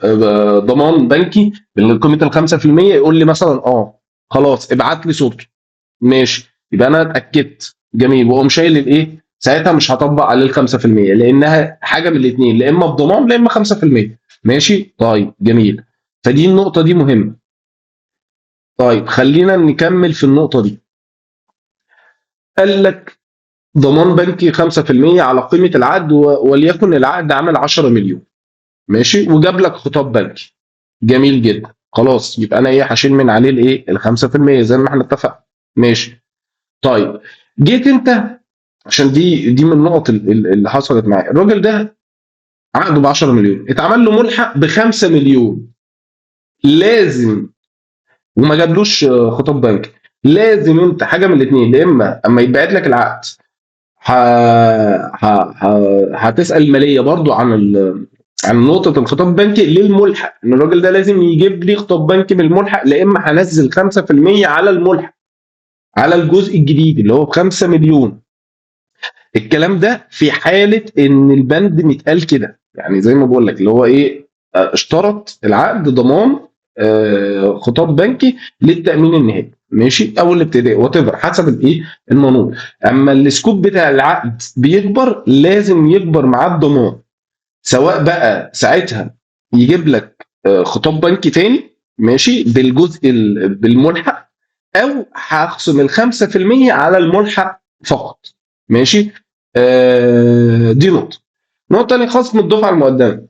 ضمان بنكي بقيمة ال 5%، يقول لي مثلا خلاص ابعت لي صورته، ماشي، يبقى انا اتاكدت، جميل، واقوم شايل الايه، ساعتها مش هطبق عليه ال 5%، لانها حاجة من الاثنين، لا اما بضمان لا اما 5%، ماشي. طيب جميل، فدي النقطة دي مهمة. طيب خلينا نكمل في النقطة دي. قال لك ضمان بنكي 5% على قيمة العقد، وليكن العقد عمل 10 مليون، ماشي، وجاب لك خطاب بنكي، جميل جدا، خلاص يبقى انا ايه، هشيل من عليه الايه ال 5% زي ما احنا اتفقنا، ماشي. طيب جيت انت، عشان دي من النقط اللي حصلت معايا، الراجل ده عقده ب 10 مليون، اتعمل له ملحق ب 5 مليون، لازم، وما جابلوش خطاب بنكي، لازم انت حاجة من الاثنين، يا اما اما يتبعت لك العقد ه... ه... هتسال المالية برضو عن عن نقطة الخطاب البنكي للملحق، ان الراجل ده لازم يجيب لي خطاب بنكي من الملحق، لا اما هنزل 5% على الملحق، على الجزء الجديد اللي هو ب 5 مليون. الكلام ده في حاله ان البند متقال كده، يعني زي ما بقول لك اللي هو ايه، اشترط العقد ضمان خطاب بنكي للتامين النهائي، ماشي، او الابتدائي whatever حسب الايه المنوط. اما ال scope بتاع العقد بيكبر لازم يكبر معاه الضمان، سواء بقى ساعتها يجيب لك خطاب بنكي تاني، ماشي، بالجزء بالملحق، او هخصم ال 5% على الملحق فقط، ماشي. دي نقطة. نقطة تانية، خصم الدفعة المقدمة.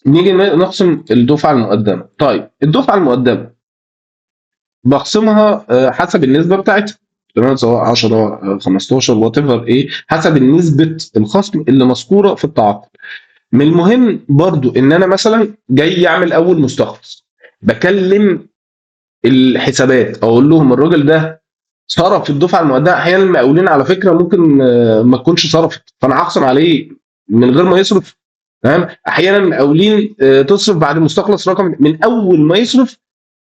نيجي نخصم الدفعة المقدمة. طيب الدفعة المقدمة بخصمها حسب النسبة بتاعتها، تمام، سواء 10 15 whatever ايه، حسب نسبه الخصم اللي مذكورة في التعاقد. من المهم برضو ان انا مثلا جاي اعمل اول مستخلص، بكلم الحسابات اقول لهم الراجل ده صرف الدفعة المقدمة. احيانا المقاولين على فكرة ممكن ما تكونش صرفت، فانا هخصم عليه من غير ما يصرف، تمام. احيانا المقاولين تصرف بعد المستخلص رقم، من اول ما يصرف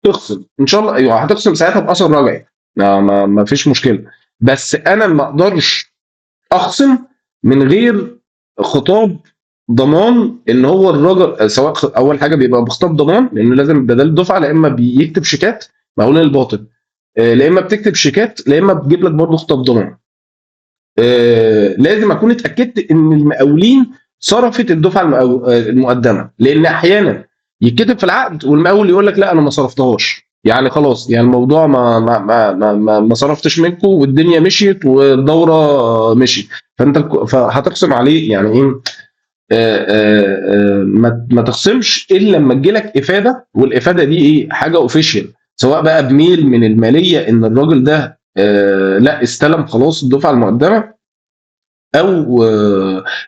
تخصم ان شاء الله، ايوه هتخصم ساعتها باثر رجعي، ما فيش مشكلة، بس انا ما اقدرش اخصم من غير خطاب ضمان ان هو الراجل، سواء اول حاجة بيبقى بخطاب ضمان لانه لازم بدل الدفعة، لا اما بيكتب شيكات مقاولين الباطن، لا اما بتكتب شيكات، لا اما بتجيب لك برضه خطاب ضمان. لازم اكون اتاكدت ان المقاولين صرفت الدفعة المقدمة، لان احيانا يتكتب في العقد والمقاول يقول لك لا انا ما صرفتهاش، يعني خلاص، يعني الموضوع ما صرفتش منكم والدنيا مشيت والدوره مشيت، فانت فهتخصم عليه يعني ايه؟ ما تخصمش الا لما تجيلك افاده، والافادة دي ايه؟ حاجة official، سواء بقى ب mail من المالية ان الراجل ده لا استلم خلاص الدفعة المقدمة، او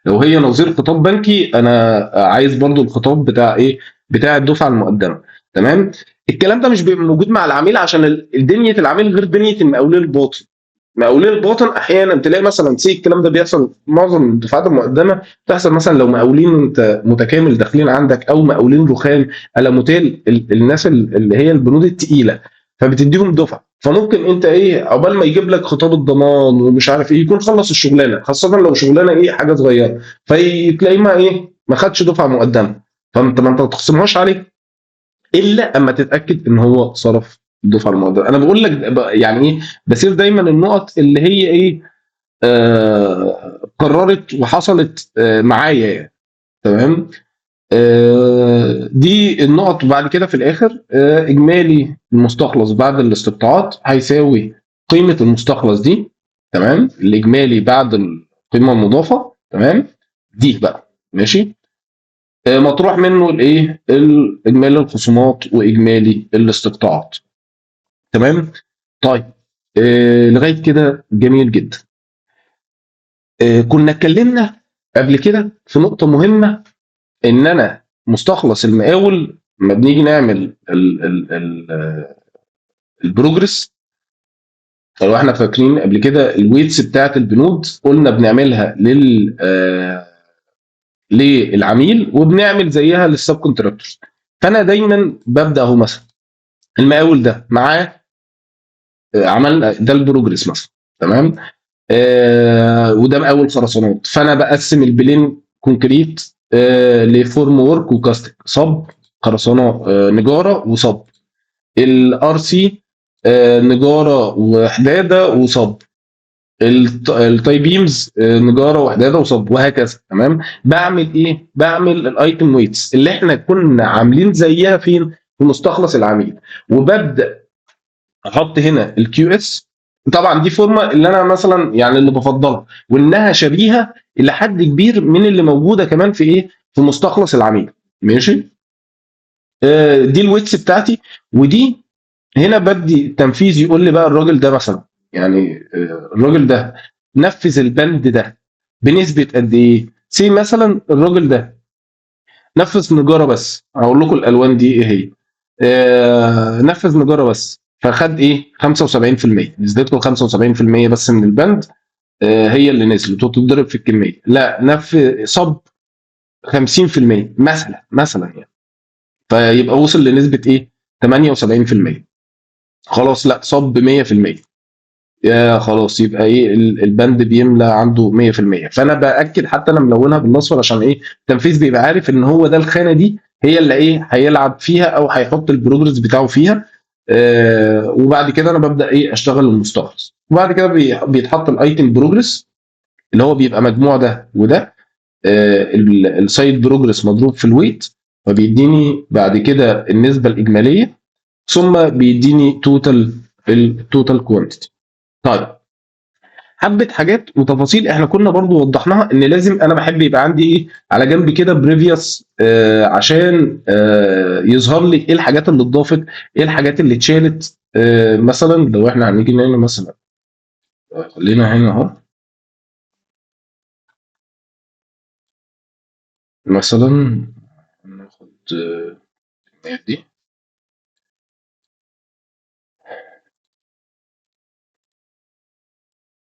لو هي نظير خطاب بنكي انا عايز برضو الخطاب بتاع ايه؟ بتاع الدفعة المقدمة، تمام. الكلام ده مش بيبقى موجود مع العميل عشان دنيا العميل غير دنيا المقاولين الباطن. مقاولين الباطن احيانا تلاقي مثلا سي الكلام ده بيحصل معظم الدفعات المقدمة، بتحصل مثلا لو مقاولين انت متكامل داخلين عندك، او مقاولين رخام الموتيل، الناس اللي هي البنود الثقيلة، فبتديهم دفعه، فممكن انت ايه عقبال ما يجيب لك خطاب الضمان ومش عارف ايه يكون خلص الشغلانة، خاصة لو شغلانة ايه حاجة صغيرة، فتلاقيه ما ايه ما خدش دفعه مقدمه، فانت ما انت ما تخصمهاش عليه الا اما تتاكد ان هو صرف الدفعة المقدمة. انا بقول لك يعني ايه بسير دايما النقط اللي هي ايه قررت وحصلت معايا يعني. تمام. دي النقط. وبعد كده في الاخر اجمالي المستخلص بعد الاستقطاعات هيساوي قيمة المستخلص دي، تمام، الاجمالي بعد القيمة المضافة، تمام، دي بقى ماشي، مطروح منه الايه اجمالي الخصومات واجمالي الاستقطاعات، تمام. طيب لغاية كده جميل جدا. كنا اتكلمنا قبل كده في نقطة مهمة، ان انا مستخلص المقاول لما بنيجي نعمل ال progress، لو احنا فاكرين قبل كده ال weights بتاعت البنود قلنا بنعملها للعميل وبنعمل زيها لل subcontractors. فانا دايما ببدا اهو مثلا المقاول ده معاه، عملنا ده ال progress مثلا، تمام، وده مقاول خرسانات، فانا بقسم ال plain concrete ل formwork و casting، صب خرسانه، نجاره وصب، ال RC نجاره وحداده وصب، ال tie beams نجاره وحداده وصب، وهكذا، تمام. بعمل ايه؟ بعمل ال item weights اللي احنا كنا عاملين زيها فين؟ في مستخلص العميل، وببدا احط هنا ال QS. طبعا دي فورمه اللي انا مثلا يعني اللي بفضلها، وانها شبيهه الى حد كبير من اللي موجودة كمان في ايه؟ في مستخلص العميل، ماشي. دي ال weights بتاعتي، ودي هنا بدي التنفيذ يقول لي بقى الراجل ده مثلا يعني الراجل ده نفذ البند ده بنسبة قد ايه؟ say مثلا الراجل ده نفذ نجاره بس، هقول لكم الالوان دي ايه هي. نفذ نجاره بس، فخد ايه؟ 75%، نزلت له 75% بس من البند. هي اللي نزلت وتتضرب في الكمية. لا صب 50% مثلا يعني، فيبقى وصل لنسبه ايه؟ 78%. خلاص لا صب 100%، يا خلاص يبقى ايه البند بيملى عنده 100%. فانا باكد حتى انا ملونها بالاصفر عشان ايه؟ التنفيذ بيبقى عارف ان هو ده الخانة دي هي اللي ايه هيلعب فيها او هيحط ال progress بتاعه فيها. وبعد كده انا ببدا ايه اشتغل المستخلص، وبعد كده بيتحط ال item progress اللي هو بيبقى مجموع ده وده، ال site progress مضروب في ال weight، فبيديني بعد كده النسبة الاجمالية، ثم بيديني ال total quantity. طيب حبه حاجات وتفاصيل احنا كنا برضو وضحناها، ان لازم انا بحب يبقى عندي ايه على جنب كده previous، عشان يظهر لي ايه الحاجات اللي اتضافت، ايه الحاجات اللي اتشالت. مثلا لو احنا هنيجي هنا مثلا، خلينا هنا اهو مثلا ناخد دي،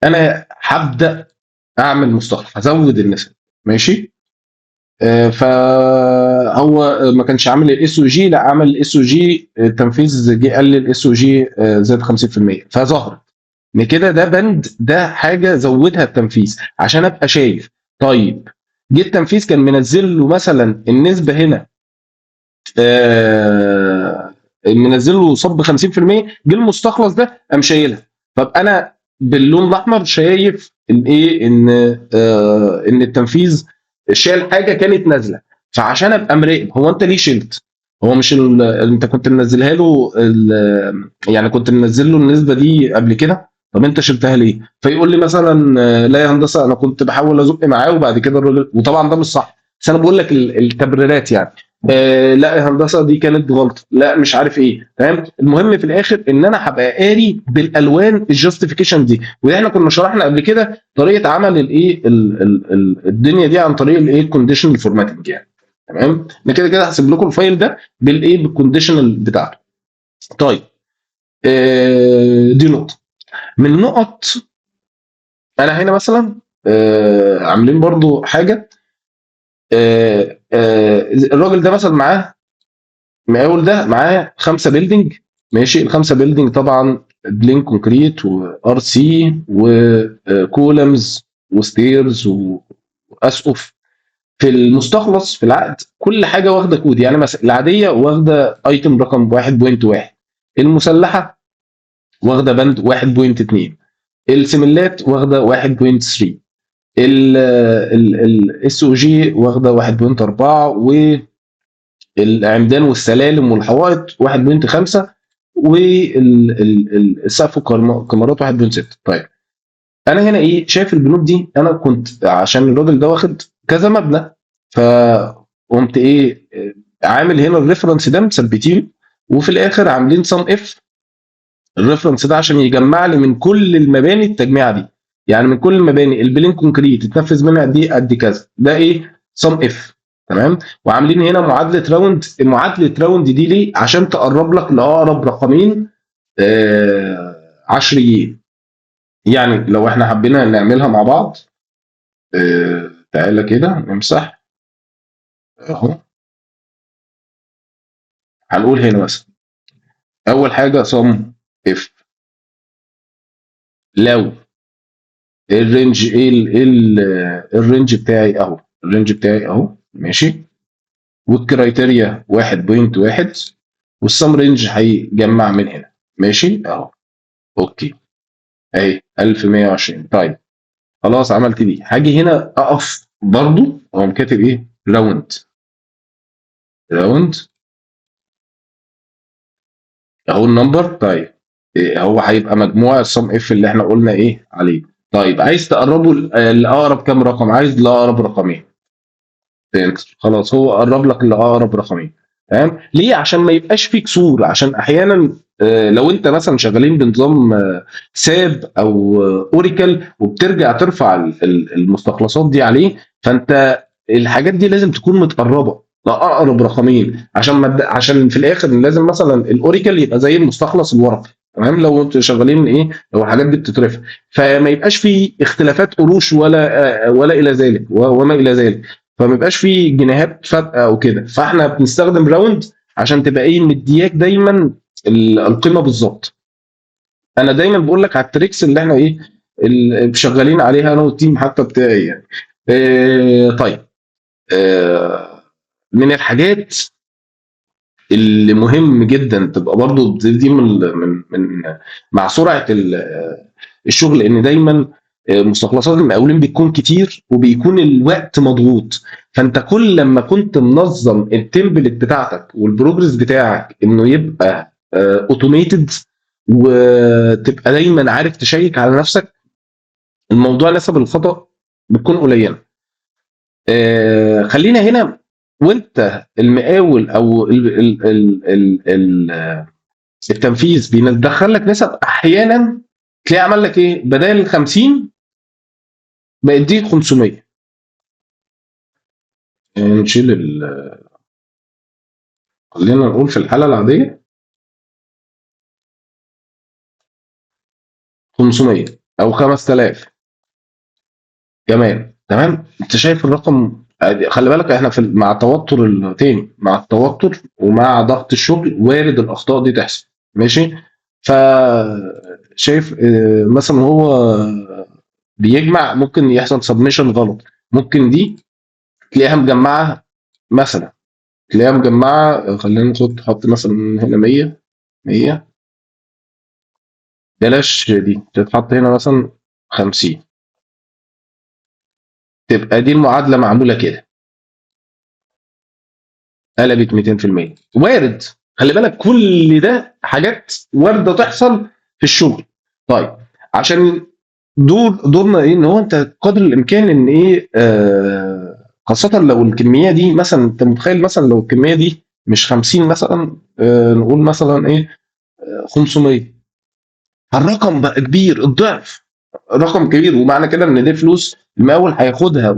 انا هبدا اعمل مستخلص، هزود النسب ماشي. فهو ما كانش عامل ال SOG، لا عمل ال SOG، التنفيذ جه قال لي ال SOG زاد 50%، فظهرت ان كده ده بند، ده حاجة زودها التنفيذ عشان ابقى شايف. طيب جه التنفيذ كان منزل له مثلا النسبة هنا، منزل له صب 50%، جه المستخلص ده قام شايلها. طب انا باللون الاحمر شايف ان ايه، ان التنفيذ شال حاجة كانت نازله، فعشان ابقى مراقب هو انت ليه شلت؟ هو مش انت كنت منزلها له يعني كنت منزل له النسبة دي قبل كده، طب انت شلتها ليه؟ فيقول لي مثلا، لا يا هندسة انا كنت بحاول ازق معاه وبعد كده الراجل، وطبعا ده مش صح، بس انا بقول لك التبريرات يعني، لا يا هندسة دي كانت غلط، لا مش عارف ايه، تمام. المهم في الاخر ان انا هبقى قاري بالالوان ال justification دي، وده احنا كنا شرحنا قبل كده طريقه عمل الايه الدنيا دي عن طريق الايه ال conditional formatting يعني، تمام. انا كده كده هسيب لكم ال file ده بالايه بال conditional بتاعته. طيب، دي نقطة من نقط. انا هنا مثلا، عاملين برضو حاجة، الراجل ده مثلا معاه مقاول ده معاه 5 building ماشي. ال5 building طبعا plain concrete و RC و columns و stairs واسقف. في المستخلص في العقد كل حاجة واخده كود، يعني مثلا العادية واخده item رقم 1.1، المسلحة واخده بند 1.2، السملات واخده 1.3، ال SOG واخده 1.4، والعمدان والسلالم والحوائط 1.5، والسقف والكاميرات 1.6. طيب انا هنا ايه شايف البنود دي؟ انا كنت عشان الراجل ده واخد كذا مبنى، فقمت ايه عامل هنا ال reference ده مثبتينه، وفي الاخر عاملين sum if ال reference ده عشان يجمع لي من كل المباني التجميعه دي، يعني من كل المباني ال plain concrete اتنفذ منها دي قد كذا، ده ايه sum if، تمام. وعاملين هنا معادلة round، معادلة round دي ليه؟ عشان تقرب لك لاقرب رقمين، عشريين. يعني لو احنا حبينا نعملها مع بعض، تعالى كده نمسح اهو، هنقول هنا مثلا اول حاجة sum if لو ال range ايه ايه ال range بتاعي اهو، ال range بتاعي اهو ماشي، وال criteria 1.1، وال sum range هيجمع من هنا ماشي اهو، okay اهي 1120. طيب خلاص عملت دي، هاجي هنا اقف برضو اقوم كاتب ايه round، round اهو ال number. طيب إيه هو هيبقى مجموع ال sum if اللي احنا قلنا ايه عليه. طيب عايز تقربه لاقرب كام رقم؟ عايز لاقرب رقمين، خلاص هو قرب لك لاقرب رقمين، تمام. ليه؟ عشان ما يبقاش فيه كسور، عشان احيانا، لو انت مثلا شغالين بنظام، SAP او، Oracle وبترجع ترفع المستخلصات دي عليه، فانت الحاجات دي لازم تكون متقربه لاقرب رقمين، عشان ما عشان في الاخر لازم مثلا ال Oracle يبقى زي المستخلص الورقي، تمام؟ لو انتوا شغالين ايه، لو الحاجات دي بتترفع، فما يبقاش في اختلافات قروش ولا الى ذلك وما الى ذلك، فما يبقاش في جنيهات فارقه او كده. فاحنا بنستخدم round عشان تبقى ايه، مدياك دايما القيمة بالظبط. انا دايما بقول لك على ال tricks اللي احنا ايه اللي شغالين عليها انا وال team حتى بتاعي يعني. طيب، من الحاجات اللي مهم جدا تبقى برضو دي من مع سرعة الشغل، ان دايما مستخلصات المقاولين بتكون كتير وبيكون الوقت مضغوط. فانت كل لما كنت منظم ال template بتاعتك وال progress بتاعك انه يبقى automated، وتبقى دايما عارف تشيك على نفسك، الموضوع نسب الخطا بتكون قليله. خلينا هنا وانت المقاول او ال ال ال ال ال التنفيذ بيدخل لك نسب، احيانا تلاقيه عمل لك ايه، بدل ال 50 بقت دي 500. نشيل ال، خلينا نقول في الحالة العادية 500 او 5000 كمان. تمام؟ انت شايف الرقم؟ خلي بالك احنا في مع التوتر التاني، مع التوتر ومع ضغط الشغل وارد الاخطاء دي تحصل. ماشي؟ ف شايف، مثلا هو بيجمع ممكن يحصل سبمشن غلط، ممكن دي تلاقيها مجمعة مثلا، تلاقيها مجمعة، خلينا نحط مثلا هنا 100، 100، بلاش دي تتحط هنا مثلا 50، تبقى دي المعادلة معمولة كده، قلبت ميتين في المية. وارد، خلي بالك كل ده حاجات واردة تحصل في الشغل. طيب عشان دورنا ايه، ان هو انت قدر الامكان ان ايه، خاصة لو الكمية دي مثلا، انت متخيل مثلا لو الكمية دي مش 50 مثلا، نقول مثلا ايه، 500، الرقم بقى كبير، الضعف، رقم كبير، ومعنى كده ان دي فلوس المقاول هياخدها،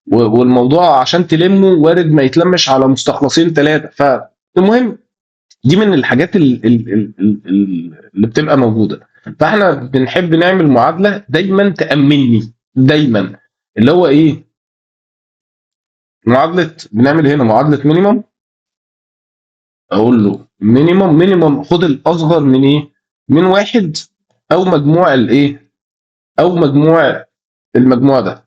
والموضوع عشان تلمه وارد ما يتلمش على مستخلصين 3. فالمهم دي من الحاجات اللي بتبقى موجودة. فاحنا بنحب نعمل معادلة دايما تأمني دايما، اللي هو ايه، معادلة، بنعمل هنا معادلة minimum، اقول له minimum خد الاصغر من ايه، من 1 او مجموع الايه، او مجموع المجموع ده.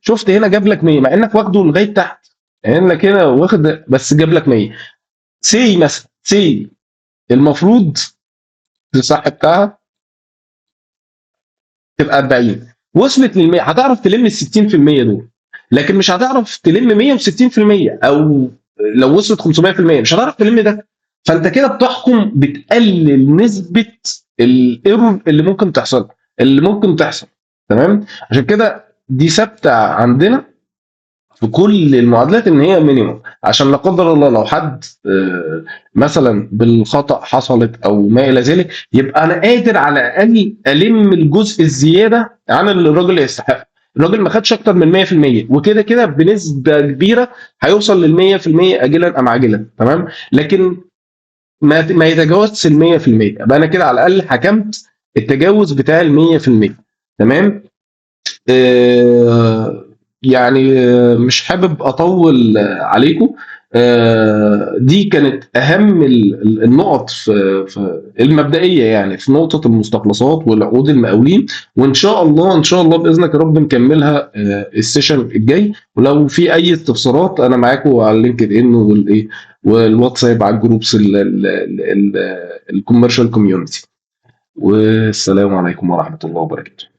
شفت هنا جاب لك 100 مع انك واخده لغاية تحت، يعني انك هنا واخد بس جاب لك 100. سي مثلا، سي المفروض الصح بتاعها تبقى 40، وصلت لل 100، هتعرف تلم ال ستين في المية دول، لكن مش هتعرف تلم مية وستين في المية، او لو وصلت خمسمية في المية مش هتعرف تلم ده. فانت كده بتحكم، بتقلل نسبه ال error اللي ممكن تحصل، اللي ممكن تحصل. تمام؟ عشان كده دي ثابتة عندنا في كل المعادلات ان هي minimum، عشان لا قدر الله لو حد، مثلا بالخطا حصلت او ما الى ذلك، يبقى انا قادر على الاقل الم الجزء الزيادة عن اللي الراجل يستحقه. الراجل ما خدش اكتر من مية في المية، وكده كده بنسبة كبيرة هيوصل لل مية في المية اجلا ام عاجلا. تمام؟ لكن ما يتجاوزش ال مية في المية، يبقى انا كده على الاقل حكمت التجاوز بتاع ال مية في المية. تمام؟ مش حابب اطول عليكم. دي كانت اهم النقط في المبدئية، في نقطة المستخلصات والعقود المقاولين، وان شاء الله، ان شاء الله باذنك يا رب نكملها، ال session الجاي. ولو في اي استفسارات انا معاكم على اللينكد ان والواتساب على ال groups ال commercial community. والسلام عليكم ورحمة الله وبركاته.